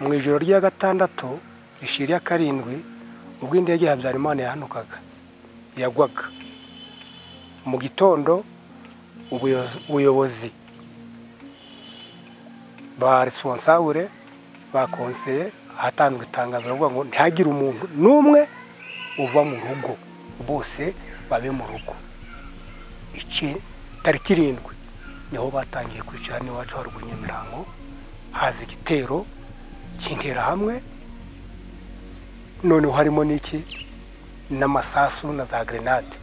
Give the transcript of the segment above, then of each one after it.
Mu ijoro rya gatandatu rishira karindwi, ubwo indege ya Habyarimana yahanukaga yagwaga, mu gitondo ubuyobozi ba responsable ba conseiller hatanzwe itangazo bavuga ngo ntihagire umuntu n'umwe uva mu rugo, bose babe mu rugo. Iki tariki 7 niho batangiye kwicara n'iwacu haruguru Nyamirango, haza igitero cy'intera hamwe, noneho harimo n'iki n'amasasu na za grenade.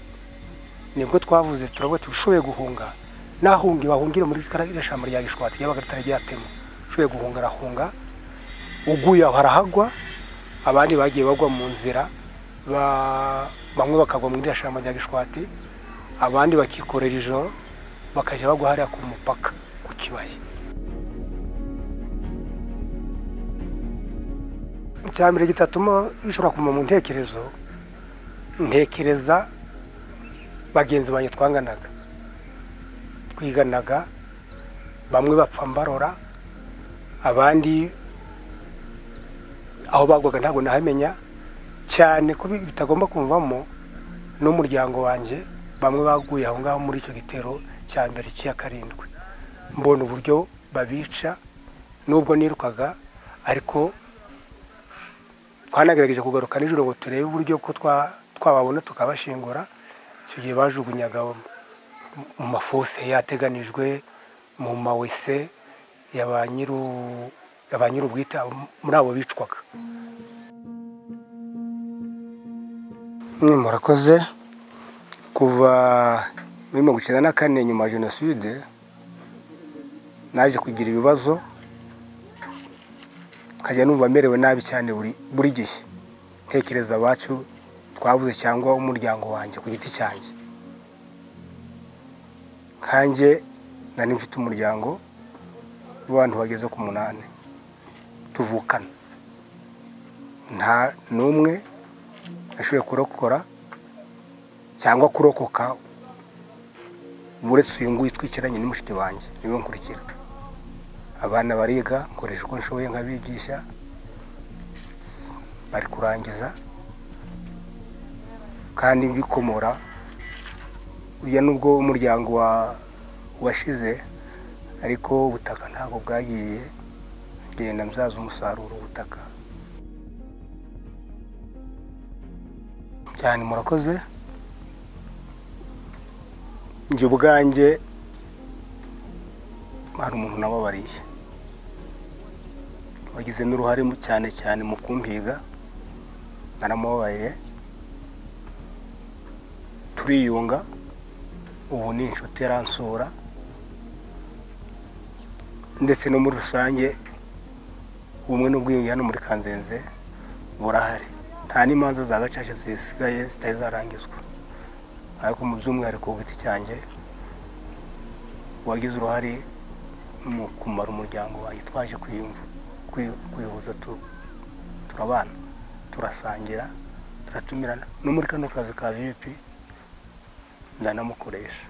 Nibwo twavuze turavuga tushoboye guhunga, nahungi bahungire muri kariya shamba rya Gishwati yabaga ritari ryatema, ushoboye guhunga arahunga, uguye aho arahagwa, abandi bagiye bagwa mu nzira, bamwe bakagwa muri iriya shamba rya Gishwati, abandi bakikorera ijoro bakajya bagwa hariya ku mupaka ku kibaya. Icyambere gitatuma bishobora kuma mu ntekerezo, ntekereza bagenzi banjye twanganaga, twiganaga, bamwe bapfa mbarora, abandi aho bagwaga ntabwo nahamenya cyane ko bitagomba kumvamo n'umuryango wanjye, bamwe baguye aho ngaho muri icyo gitero cya mbere cya karindwi. Mbona uburyo babica nubwo nirukaga, ariko twanagerageje kugaruka nijoro ngo turebe uburyo ko twababona tukabashingura. Icyo gihe bajugunyaga mu mafose yateganijwe, mu mawese ya ba nyir'ubwite, muri abo bicwaga. Murakoze. Kuva muri 1994 nyuma ya jenoside naje kugira ibibazo, nkajya numva merewe nabi cyane buri gihe, ntekereza abacu twabuze cyangwa umuryango wanjye ku giti cyanjye. Nkanjye nari mfite umuryango w'abantu bageze ku 8 tuvukana, nta n'umwe ashoboye kurokora cyangwa kurokoka uretse uyu nguyu twicaranye n'umushiki wanjye niwe nkurikira. Abana bariga, nkoresha uko nshoboye nkabigisha, bari kurangiza kandi bikomora. Burya nubwo umuryango washize, ariko ubutaka ntabwo bwagiye, ngenda mbyaza umusaruro ubutaka cyane. Murakoze. Njye ubwanjye hari umuntu nababariye wagize n'uruhare cyane cyane mu kumpiga, naramubabariye turiyunga, ubu ni inshuti yaransura, ndetse no muri rusange ubumwe n'ubwiyunge hano muri Kanzenze burahari, nta n'imanza za gacaca zisigaye zitari zarangizwa. Ariko mu by'umwihariko ku giti cyanjye wagize uruhare mu kumara umuryango wanjye, twaje kwihuza, turabana, turasangira, turatumirana, no muri kano kazi ka VP ndanamukoresha.